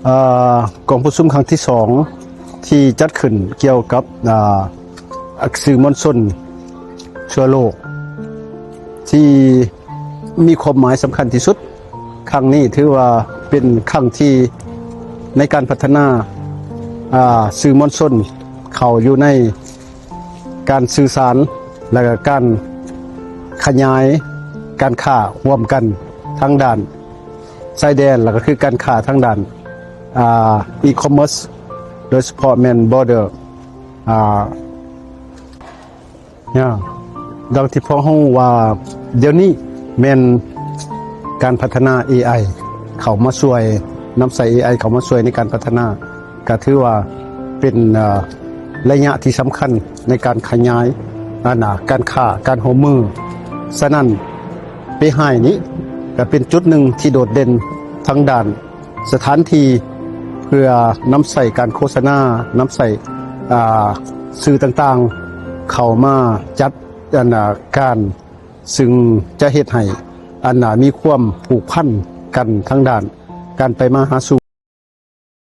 ເອີ ກອງປະຊຸມຄັ້ງທີສອງ ທີ່ຈັດຂຶ້ນກ່ຽວກັບ ເອີ ສື່ມວນຊົນທົ່ວໂລກ ທີ່ມີຄວາມໝາຍສຳຄັນທີ່ສຸດ. ຄັ້ງນີ້ຖືວ່າເປັນຄັ້ງທີ່ໃນການພັດທະນາ ອາ ສື່ມວນຊົນເຂົ້າຢູ່ໃນການສື່ສານ ແລະກະການຂະຫຍາຍການຄ້າຮ່ວມກັນທາງດ້ານຊາຍແດນ ແລະກະຄືການຄ້າທາງດ້ານ ອາ e-commerce ໂດຍສະເພາະແມ່ນ border ອາ ຢ່າງ ດັ່ງທີ່ພວກເຮົາຮູ້ວ່າ ດຽວນີ້ແມ່ນການພັດທະນາ ເອໄອ ເຂົ້າມາຊ່ວຍ, ນຳໃຊ້ ເອໄອ ເຂົ້າມາຊ່ວຍໃນການພັດທະນາ ກະຖືວ່າເປັນ ເອີ ໄລຍະທີ່ສຳຄັນໃນການຂະຫຍາຍ ອັນນາ ການຄ້າ, ການຮ່ວມມື. ສະນັ້ນ ເປຮາຍນີ້ກະເປັນຈຸດໜຶ່ງທີ່ໂດດເດັ່ນທາງດ້ານ ສະຖານທີ່ເພື່ອນຳໃຊ້ການໂຄສະນາ, ນຳໃຊ້ ອາ ສື່ຕ່າງໆ ເຂົ້າມາຈັດ ອັນນາ ການ ຊຶ່ງຈະເຮັດໃຫ້ ອັນນາ ມີຄວາມຜູກພັນກັນທາງດ້ານການໄປມາຫາສູ່.